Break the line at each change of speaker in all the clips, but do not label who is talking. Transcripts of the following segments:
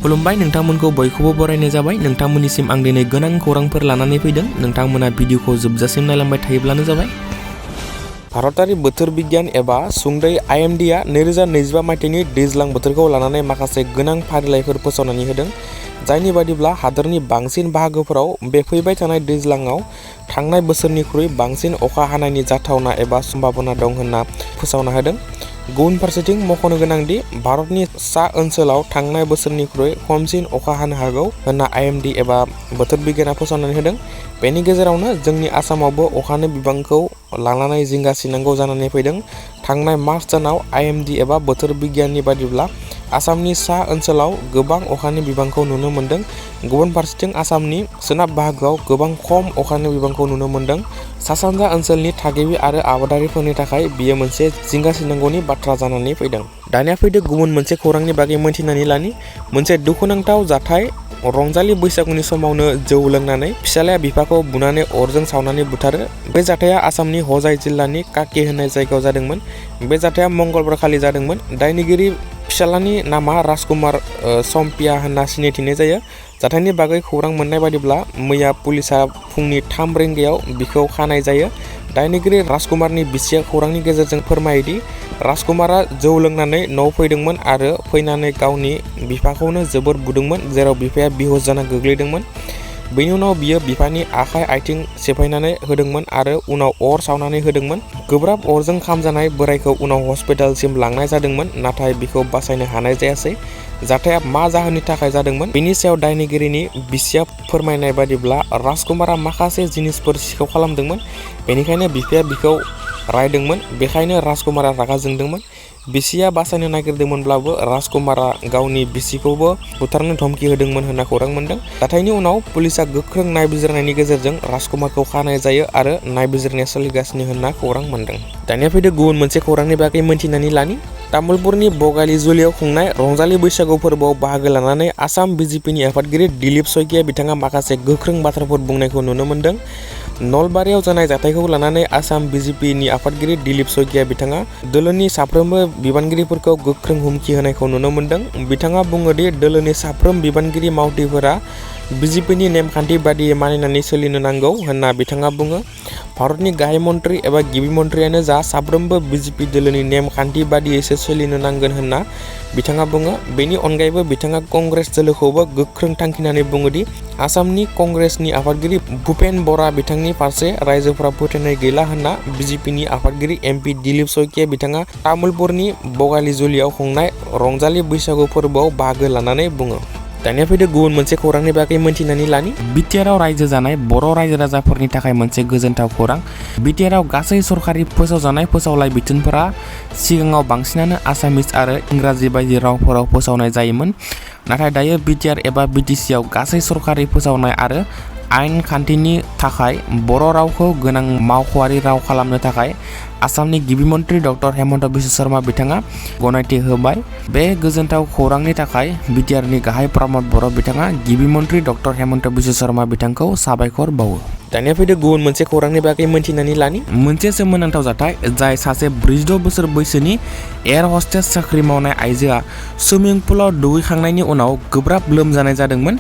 खुलुमबाय नोंथांमोनखौ बयखौबो बरायनाय जाबाय। नोंथांमोननिसिम आं दिनै गोनां खौरांफोर लानानै फैदों। नोंथांमोना भिडिअखौ जोबजासिम नायलांबाय थायोब्लानो जाबाय। भारतारि बोथोर बिगियान एबा सुंदयै IMDआ 2025 मायथाइनि दैज्लां बोथोरखौ लानानै माखासे गोनां फारिलाइफोर फोसावनानै होदों। जायनि बादिब्ला हादरनि बांसिन बाहागोफोराव बे फैबाय थानाय दैज्लाङाव थांनाय बोसोरनिख्रुइ बांसिन अखा हानायनि जाथावना एबा सम्भावना दं होनना फोसावना होदों। गुबुन फारसेथिं मख'नो गोनांदि भारतनि सा ओनसोलाव थांनाय बोसोरनिख्रुइ खमसिन अखा हानो हागौ होनना IMD एबा बोथोर बिगियाना फोसावनानै होदों। बेनि गेजेरावनो जोंनि आसामावबो अखानि बिबांखौ लानानै जिंगासिनांगौ जानानै फैदों। थांनाय मार्च दानाव IMD एबा बोथोर बिगियाननि बादिब्ला आसामनि सा ओनसोलाव गोबां अखानि बिबांखौ नुनो मोन्दों। गुबुन फारसेथिं आसामनि सोनाब बाहागोआव गोबां खम अखानि बिबांखौ नुनो मोन्दों। सा सानजा ओनसोलनि थागिबि आरो आबादारिफोरनि थाखाय बियो मोनसे जिंगासिनांगौनि बाथ्रा जानानै फैदों। दानिया फैदो गुबुन मोनसे खौरांनि बागै मोनथिनानै लानि। मोनसे दुखुनांथाव जाथाय रंजालि बैसागुनि समावनो जौ लोंनानै फिसालाया बिफाखौ बुनानै अरजों सावनानै बुथारो। बे जाथाया आसामनि हजाइ जिल्लानि काकी होननाय जायगायाव जादोंमोन। बे जाथाया मंगलबार खालि जादोंमोन। दायनिगिरि फिसालानि नामा राजकुमार सम्पिया होनना सिनायथिनाय जायो। जाथायनि बागै खौरां मोननाय बादिब्ला मैया पुलिसा फुंनि 3 रिंगायाव बिखौ खानाय जायो। दायनिगिरि राजकुमारनि बिसिया खौरांनि गेजेरजों फोरमायोदि राजकुमारा जौ लोंनानै न'आव फैदोंमोन आरो फैनानै गावनि बिफाखौनो जोबोर बुदोंमोन, जेराव बिफाया बेहुस जाना गोग्लैदोंमोन। बेनि उनाव बियो बिफानि आखाइ आथिं सेफायनानै होदोंमोन आरो उनाव अर सावनानै होदोंमोन। गोब्राब अरजों खामजानाय बोरायखौ उनाव हस्पिटालसिम लांनाय जादोंमोन, नाथाय बिखौ बासायनो हानाय जायासै। जाथाया मा जाहोननि थाखाय जादोंमोन बेनि सायाव दायनिगिरिनि बिसिया फोरमायनाय बादिब्ला राजकुमारा माखासे जिनिसफोर सिखाव खालामदोंमोन, बेनिखायनो बिफाया बिखौ रायदोंमोन। बेखायनो राजकुमारा रागा जोंदोंमोन। बिसिया बासायनो नागिरदोंमोनब्लाबो राजकुमारा गावनि बिसिखौबो बुथारनो धमकी होदोंमोन होनना खौरां मोन्दों। जाथायनि उनाव पुलिसा गोख्रों नायबिजिरनायनि गेजेरजों राजकुमारखौ खानाय जायो आरो नायबिजिरनाया सोलिगासिनो होनना खौरां मोन्दों। दानिया फैदो गुबुन मोनसे खौरांनि बागै मोनथिनानै लानि। तामुलपुरनि बगालिजुलियाव खुंनाय रंजालि बैसागु फोरबोआव बाहागो लानानै आसाम BJPनि आफादगिरि दिलीप शइकिया बिथाङा माखासे गोख्रों बाथ्राफोर बुंनायखौ नुनो मोन्दों। नलबारियाव जानाय जाथायखौ लानानै आसाम BJPनि आफादगिरि दिलीप शइकिया बिथाङा दोलोनि साफ्रोमबो बिबानगिरिफोरखौ गोख्रों हुमखि होनायखौ नुनो मोन्दों। बिथाङा बुङोदि दोलोनि साफ्रोम बिबानगिरि मावथिफोरा BJPनि नेमखान्थि बादियै मानिनानै सोलिनो नांगौ होनना बिथाङा बुङो। भारतनि गाहाय मन्त्रि एबा गिबि मन्त्रियानो जा साफ्रोमबो BJP दोलोनि नेमखान्थि बादियैसो सोलिनो नांगोन होनना बिथाङा बुङो। बेनि अनगायैबो बिथाङा कंग्रेस दोलोखौबो गोख्रों थांखिनानै बुङोदि आसामनि कंग्रेसनि आफादगिरि भुपेन बर'आ बिथांनि फारसे रायजोफोरा फोथायनाय गैला होनना BJPनि आफादगिरि MP दिलीप शइकिया बिथाङा तामुलपुरनि बगालिजुलियाव खुंनाय रंजालि बैसागु फोरबोआव बाहागो लानानै बुङो। दानिया फैदो गुबुन मोनसे खौरांनि बागै मोनथिनानै लानि। BTRआव रायजो जानाय बर' रायजो राजाफोरनि थाखाय मोनसे गोजोनथाव खौरां। BTRआव गासै सरखारि फोसावजानाय फोसावलाय बिथोनफोरा सिगाङाव बांसिनानो आसामिस आरो इंराजि बायदि रावफोराव फोसावनाय जायोमोन, नाथाय दायो BTR एबा BTCआव गासै सरखारि फोसावनाय आरो आयेन खान्थिनि थाखाय बर' रावखौ गोनां मावख'आरि राव खालामनो थाखाय आसामनि गिबि मन्त्रि डक्टर हेमन्त बिश्व शर्मा बिथाङा गनायथि होबाय। बे गोजोनथाव खौरांनि थाखाय BTRनि गाहाय प्रमद बर' बिथाङा गिबि मन्त्रि डक्टर हेमन्त बिश्व शर्मा बिथांखौ साबायखर बावो। दानिया फैदो गुबुन मोनसे खौरांनि बागै मोनथिनानै लानि। मोनसे सोमोनांथाव जाथाय जाय सासे 46 बोसोर बैसोनि एयार हस्टेस साख्रि मावनाय आइजोआ सुइमिं पुलाव दुगैखांनायनि उनाव गोब्राब लोमजानाय जादोंमोन।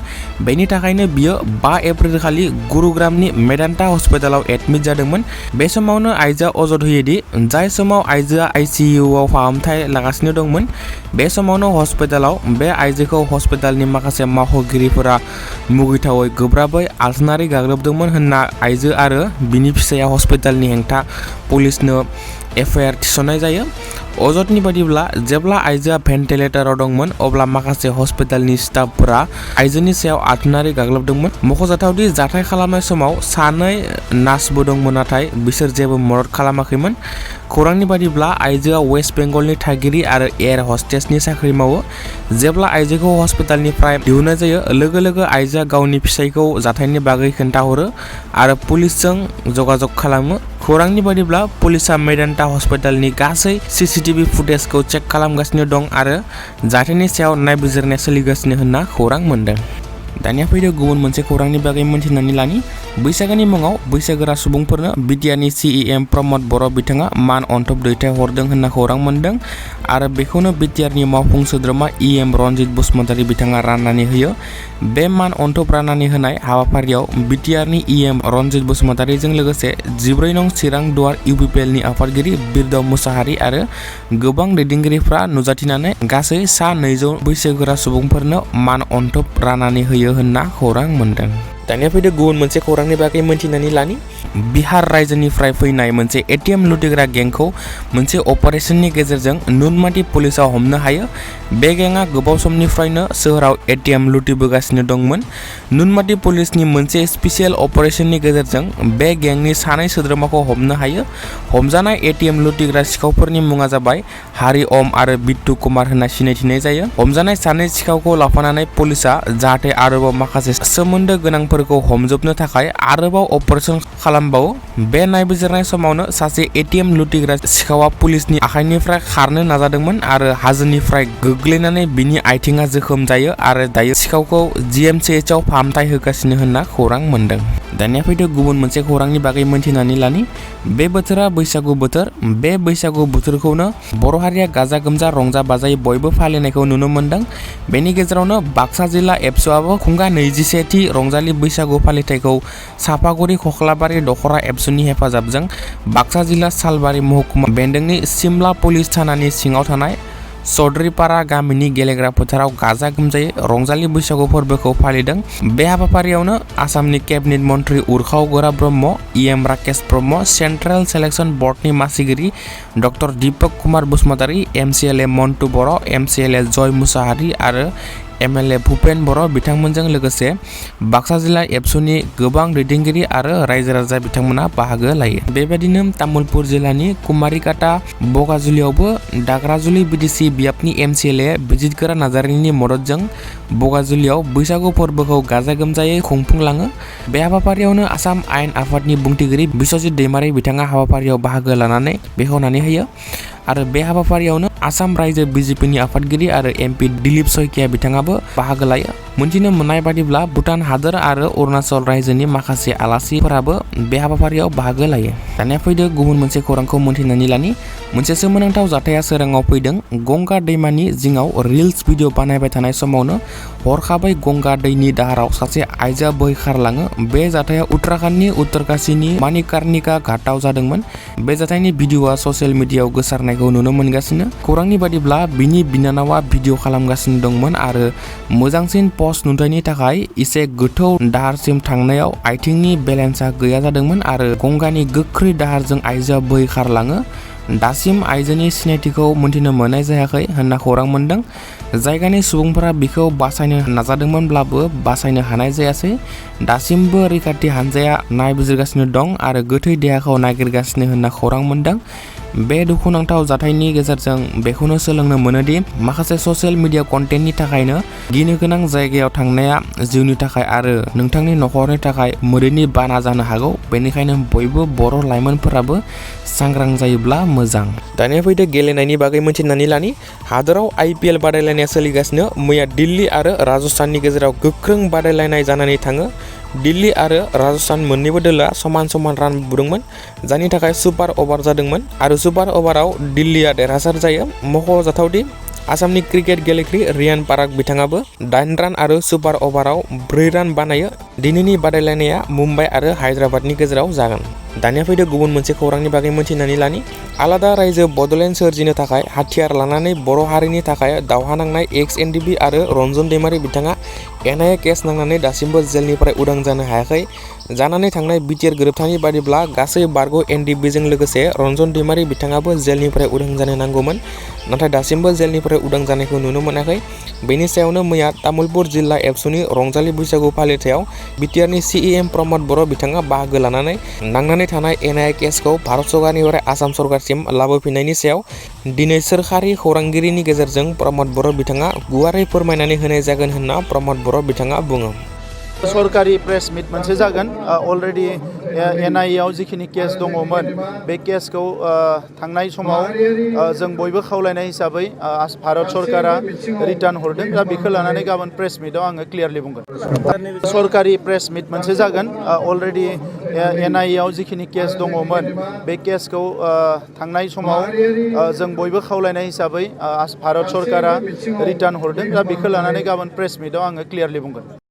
बेनि थाखायनो बियो 5 एप्रिल खालि गुरुग्रामनि मेदान्ता हस्पिटालाव एडमिट जादोंमोन। बे समावनो आइजोआ अजद होयोदि जाय समाव आइजोआ ICUआव फाहामथाय लागासिनो दंमोन, बे समावनो हस्पिटालाव बे आइजोखौ हस्पिटालनि माखासे मावख'गिरिफोरा मुगैथावै गोब्राबै आलसिनानै गाग्लोबदोंमोन होनना आइजो आरो बिनि फिसाया हस्पिटालनि हेंथा पुलिसनो FIR थिसननाय जायो। अजदनि बादिब्ला जेब्ला आइजोआ भेन्टिलेटराव दंमोन अब्ला माखासे हस्पिटालनि स्टाफफोरा आइजोनि सायाव आथोनारि गाग्लोबदोंमोन। मख'जाथावदि जाथाय खालामनाय समाव 2 नार्सबो दंमोन, नाथाय बिसोर जेबो मदद खालामाखैमोन। खौरांनि बादिब्ला आइजोआ वेस्ट बेंगलनि थागिरि आरो एयार हस्टेसनि साख्रि मावो। जेब्ला आइजोखौ हस्पिटालनिफ्राय दिहुननाय जायो, लोगो लोगो आइजोआ गावनि फिसायखौ जाथायनि बागै खोन्थाहरो आरो पुलिसजों जगाजग खालामो। खौरांनि बादिब्ला पुलिसा मेदान्ता हस्पिटालनि गासै CCTV फुटेजखौ चेक खालामगासिनो दं आरो जाथायनि सायाव नायबिजिरनाया सोलिगासिनो होनना खौरां मोन्दों। दानिया फैदो गुबुन मोनसे खौरांनि बागै मोनथिनानै लानि बैसागोनि मुङाव बैसागोरा सुबुंफोरनो बिटिआरनि सिइएम प्रमद बर' बिथाङा मान अनथोब दैथायहरदों होनना खौरां मोनदों आरो बेखौनो बिटिआरनि मावफुं सोद्रोमा इएम रनजित बसुमतारी बिथाङा राननानै होयो। बे मान अनथोब राननानै होनाय हाबाफारियाव बिटिआरनि इएम रनजित बसुमतारीजों लोगोसे 14 नं चिरां दुवार इउपिपिएलनि आफादगिरि बिरदाव मुसाहारि आरो गोबां दैदेनगिरिफ्रा नुजाथिनानै गासै सा 200 बैसोगोरा सुबुंफोरनो मान अनथोब राननानै होयो होनना खौरां मोनदों। दानिया फैदो गुबुन मोनसे खौरांनि बागै मोनथिनानै लानि बिहार रायजोनिफ्राय फैनाय मोनसे एटिएम लुटिग्रा गेंखौ मोनसे अपारेशननि गेजेरजों नुनमाटि पुलिसा हमनो हायो। बे गेंआ गोबाव समनिफ्रायनो सोहोराव एटिएम लुटिबोगासिनो दंमोन। नुनमाटि पुलिसनि मोनसे स्पेशल अपारेशननि गेजेरजों बे गेंनि सानै सोद्रोमाखौ हमनो हायो। हमजानाय एटिएम लुटिग्रा सिखावफोरनि मुङा जाबाय हारि ओम आरो बिट्टु कुमार होनना सिनायथिनाय जायो। हमजानाय सानै सिखावखौ लाफानानै पुलिसा जाहाथे आरोबाव माखासे सोमोन्दो गोनांफोरखौ हमजोबनो थाखाय आरोबाव अपारेशन खालामबावो। बे नायबिजिरनाय समावनो सासे एटिएम लुटिग्रा सिखावा पुलिसनि आखाइनिफ्राय खारनो नाजादोंमोन आरो हाजोनिफ्राय गोग्लैनानै बिनि आथिङा जोखोम जायो आरो दायो सिखावखौ जिएमसीएचआव फाहामथाय होगासिनो होनना खौरां मोनदों। दानिया फैदो गुबुन मोनसे खौरांनि बागै मोनथिनानै लानि बे बोथोरा बैसागु बोथोर। बे बैसागु बोथोरखौनो बर' हारिया गाजा गोमजा रंजा बाजायै बयबो फालिनायखौ नुनो मोनदों। बेनि गेजेरावनो बाक्सा जिल्ला एबसुआबो खुंगा 21थि रंजालि बैसागु फालिथायखौ सापागुरि खख्लाबारि दखरा एबसुनि हेफाजाबजों बाक्सा जिल्ला सालबारि महकुमा बेन्दोंनि सिमला पुलिस थानानि सिङाव थानाय चौधुरीपारा गामिनि गेलेग्रा फोथाराव गाजा गोमजायै रंजालि बैसागु फोरबोखौ फालिदों। बे हाबाफारियावनो आसामनि केबिनेट मन्त्रि उरखाव Gora Brahma, EM Rakesh Brahma, central selection बर्डनि मासिगिरि doctor Deepak Kumar Basumatary, MCLA Mantu Boro', MCLA Joy Musahary आरो एमएलए भुपेन बर' बिथांमोनजों लोगोसे बाक्सा जिल्ला एबसुनि गोबां दैदेनगिरि आरो रायजो राजा बिथांमोना बाहागो लायो। बेबायदिनो तामुलपुर जिल्लानि कुमारिकाटा बगाजुलियावबो दाग्राजुलि बिटिसि बियाबनि एमसिएलए बिजितगोरा नार्जारिनि मददजों बगाजुलियाव बैसागु फोरबोखौ गाजा गोमजायै खुंफुंलाङो। बे हाबाफारियावनो आसाम आयेन आफादनि बुंथिगिरि बिश्वजित दैमारि बिथाङा हाबाफारियाव बाहागो लानानै बेखेवनानै होयो आरो बे हाबाफारियावनो आसाम रायजो बिजेपिनि आफादगिरि आरो एमपि दिलीप सयकिया बिथाङाबो बाहागो लायो। मोनथिनो मोननाय बादिब्ला भुटान हादोर आरो अरुणाचल रायजोनि माखासे आलासिफोराबो बे हाबाफारियाव बाहागो लायो। दानिया फैदो गुबुन मोनसे खौरांखौ मोनथिनानै लानि मोनसे सोमोनांथाव जाथाया सोराङाव फैदों। गंगा दैमानि जिङाव रिल्स भिडिअ बानायबाय थानाय समावनो हरखाबै गंगा दैनि दाहाराव सासे आइजोआ बोहैखारलाङो। बे जाथाया उत्तराखन्डनि उत्तरकाशीनि मानिकारनिका घाटआव जादोंमोन। बे जाथायनि भिडिअआ ससियेल मिडियायाव गोसारनायखौ नुनो मोनगासिनो। खौरांनि बादिब्ला बिनि बिनानावा भिडिअ खालामगासिनो दंमोन आरो मोजांसिन पस्ट नुथायनि थाखाय एसे गोथौ दाहारसिम थांनायाव आथिंनि बेलेन्सआ गैया जादोंमोन आरो गंगानि गोख्रै दाहारजों आइजोआ बोहैखारलाङो। दासिम आइजोनि सिनायथिखौ मोनथिनो मोननाय जायाखै होनना खौरां मोनदों। जायगानि सुबुंफोरा बिखौ बासायनो नाजादोंमोनब्लाबो बासायनो हानाय जायासै। दासिमबो रैखाथि हानजाया नायबिजिरगासिनो दं आरो गोथै देहाखौ नागिरगासिनो होनना खौरां मोनदों। बे दुखुनांथाव जाथायनि गेजेरजों बेखौनो सोलोंनो मोनोदि माखासे ससियेल मिडिया कन्टेन्टनि थाखायनो गिनो गोनां जायगायाव थांनाया जिउनि थाखाय आरो नोंथांनि नखरनि थाखाय मोदैनि बाना जानो हागौ। बेनिखायनो बयबो बर' लाइमोनफोराबो सांग्रां जायोब्ला मोजां। दानिया फैदो गेलेनायनि बागै मोनथिनानै लानि हादोराव आइपिएल बादायलायनाया सोलिगासिनो। मैया दिल्ली आरो राजस्थाननि गेजेराव गोख्रों बादायलायनाय जानानै थाङो। दिल्ली आरो राजस्थान मोन्नैबो दोलोआ समान समान रान बुदोंमोन, जायनि थाखाय सुपार ओभार जादोंमोन आरो सुपार ओभाराव दिल्लीया देरहासार जायो। मख'जाथावदि आसामनि क्रिकेट गेलेगिरि रियान पाराग बिथाङाबो 8 रान आरो सुपार ओभाराव 4 रान बानायो। दिनैनि बादायलायनाया मुम्बाइ आरो हायद्राबादनि गेजेराव जागोन। दानिया फैदो गुबुन मोनसे खौरांनि बागै मोनथिनानै लानि आलादा रायजो बड'लेण्ड सोरजिनो थाखाय हाथियार लानानै बर' हारिनि थाखाय दावहा नांनाय एक्स एनडिएफबि आरो रन्जन दैमारि बिथाङा NIA केस नांनानै दासिमबो जेलनिफ्राय उदां जानो हायाखै। जानानै थांनाय बिटिआर गोरोबथानि बादिब्ला गासै बारग' NDFBजों लोगोसे रन्जन दैमारि बिथाङाबो जेलनिफ्राय उदां जानो नांगौमोन, नाथाय दासिमबो जेलनिफ्राय उदां जानायखौ नुनो मोनाखै। बेनि सायावनो मैया तामुलपुर जिल्ला एबसुनि रंजालि बैसागु फालिथायाव बिटिआरनि सिइएम प्रमद बर' बिथाङा बाहागो लानानै नांनानै थानाय NIA केसखौ भारत सरकारनिफ्राय आसाम सरकारसिम लाबोफिननायनि सायाव दिनै सोरखारि खौरांगिरिनि गेजेरजों प्रमद बर' बिथाङा गुवारै फोरमायनानै होनाय जागोन होनना प्रमद बर' बिथाङा बुङो।
सरकारि प्रेस मिट मोनसे जागोन अलरेडि NIA आव जिखिनि केस दङमोन बे केसखौ थांनाय समाव जों बयबो खावलायनाय हिसाबै भारत सरकारा रिटार्न हरदों दा बेखौ लानानै गाबोन प्रेस मिटआव आङो क्लियारलि बुंगोन सरकारि प्रेस मिट मोनसे जागोन अलरेडि NIA आव जिखिनि केस दङमोन बे केसखौ थांनाय समाव जों बयबो खावलायनाय हिसाबै भारत सरकारा रिटार्न हरदों दा बेखौ लानानै गाबोन प्रेस मिटआव आङो क्लियारलि बुंगोन